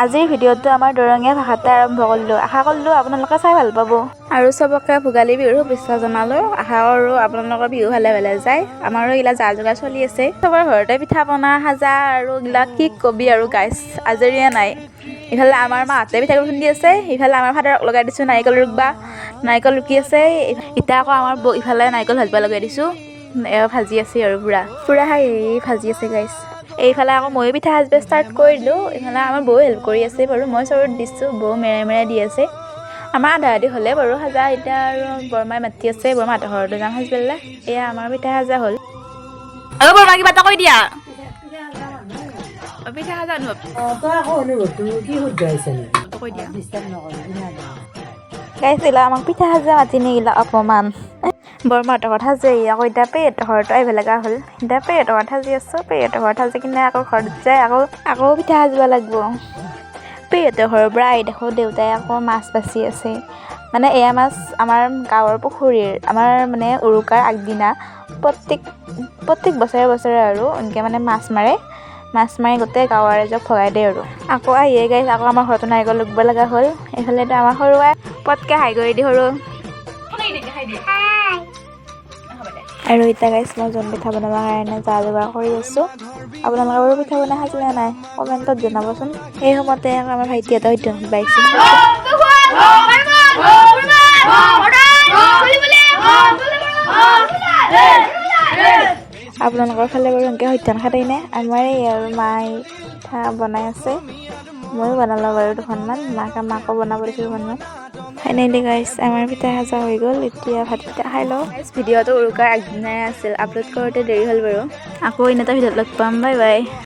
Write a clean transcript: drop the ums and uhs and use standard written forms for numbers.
আজিৰ ভিডিঅ'টো আমাৰ দৰঙীয়া ভাষাতে আৰম্ভ কৰিলোঁ। আশা কৰিলোঁ আপোনালোকে চাই ভাল পাব। আৰু চবকে ভোগালী বিহুৰ শুভেচ্ছা জনালোঁ। আশা কৰোঁ আপোনালোকৰ বিহু ভালে ভালে যায়। আমাৰো এইগিলা যা যোগাৰ চলি আছে। চবৰ ঘৰতে পিঠা পনা সাজা আৰু এইগিলা কি কবি আৰু গাইছ, আজৰিয়ে নাই। ইফালে আমাৰ মাহঁতে পিঠাগুড়ি খুন্দি আছে, ইফালে আমাৰ ফাদাৰক লগাই দিছোঁ নাৰিকল ৰুকবা, নাৰিকল ৰুকি আছে। এতিয়া আকৌ আমাৰ বৌক ইফালে নাৰিকল ভাজিব লগাই দিছোঁ। এওঁ ভাজি আছে আৰু পূৰা পূৰা হাঁহি ভাজি আছে গাইছ। এইফালে আকৌ ময়ো পিঠা সাজিব ষ্টাৰ্ট কৰি দিলোঁ। ইফালে আমাৰ বৌ হেল্প কৰি আছে বাৰু। মই চৰুত দিছোঁ, বৌ মেৰাই মেৰাই দি আছে। আমাৰ আধা আধি হ'লে বাৰু সাজা। এতিয়া আৰু বৰমাই মাতি আছে, বৰমাহঁতৰ ঘৰতে যাম সাজিবলৈ। এয়া আমাৰ পিঠা সাজা হ'ল। অ' বৰমা, কিবা এটা কৈ দিয়া। অ, পিঠা সাজা অনুভৱ। তই আকৌ অনুভৱটো কি শুদ্ধ হৈছে নেকি? কৈ দিয়া। ডিষ্টাৰ্ব নকৰিবি না। গাইছ, এইগিলা আমাক পিঠা সাজা মাতি নি এইগিলা অপমান। বৰমাহঁতৰ ঘৰত সাজি আহি আকৌ এতিয়া পেহীহঁতৰ ঘৰতো আহিব লগা হ'ল। এতিয়া পেহীহঁতৰ ঘৰত সাজি আছোঁ। পেহীহঁতৰ ঘৰত সাজি কিনে আকৌ ঘৰত যাই আকৌ আকৌ পিঠা সাজিব লাগিব। পেহীহঁতৰ ঘৰৰ পৰা আহি দেখোঁ দেউতাই আকৌ মাছ বাছি আছে। মানে এয়া মাছ আমাৰ গাঁৱৰ পুখুৰীৰ। আমাৰ মানে উৰুকাৰ আগদিনা প্ৰত্যেক প্ৰত্যেক বছৰে বছৰে আৰু এনেকৈ মানে মাছ মাৰে। মাছ মাৰি গোটেই গাঁৱৰ ৰাইজক ভগাই দিয়ে। আৰু আকৌ আহিয়ে গাইছ, আকৌ আমাৰ ঘৰতো নাৰিকল ৰুকিব লগা হ'ল। এইফালেতো আমাৰ সৰু আই পটকৈ হাই কৰি দি সৰু। আৰু এতিয়া গাইছ, মই জোন পিঠা বনাবৰ কাৰণে যা যোগাৰ কৰি আছোঁ। আপোনালোকে বাৰু পিঠা বনাই সাজিলে নাই, কমেণ্টত জনাবচোন। সেই সময়তে আকৌ আমাৰ ভাইটিহঁতে সদ্য পাইছে। আপোনালোকৰ ফালে বাৰু এনেকৈ সত্যান খাতেই নে? আমাৰ এই আৰু মায়ে পিঠা বনাই আছে। ময়ো বনালোঁ বাৰু দুখনমান। মাকো বনাব দিছোঁ দুখনমান। ফাইনেলি গাইছ, আমাৰ পিঠা সাজা হৈ গ'ল। এতিয়া ভাতকেইটা খাই লওঁ। ভিডিঅ'টো উৰুকাৰ আগদিনাই আছিল, আপলোড কৰোঁতে দেৰি হ'ল বাৰু। আকৌ এনে এটা ভিডিঅ'ত লগ পাম। Bye bye.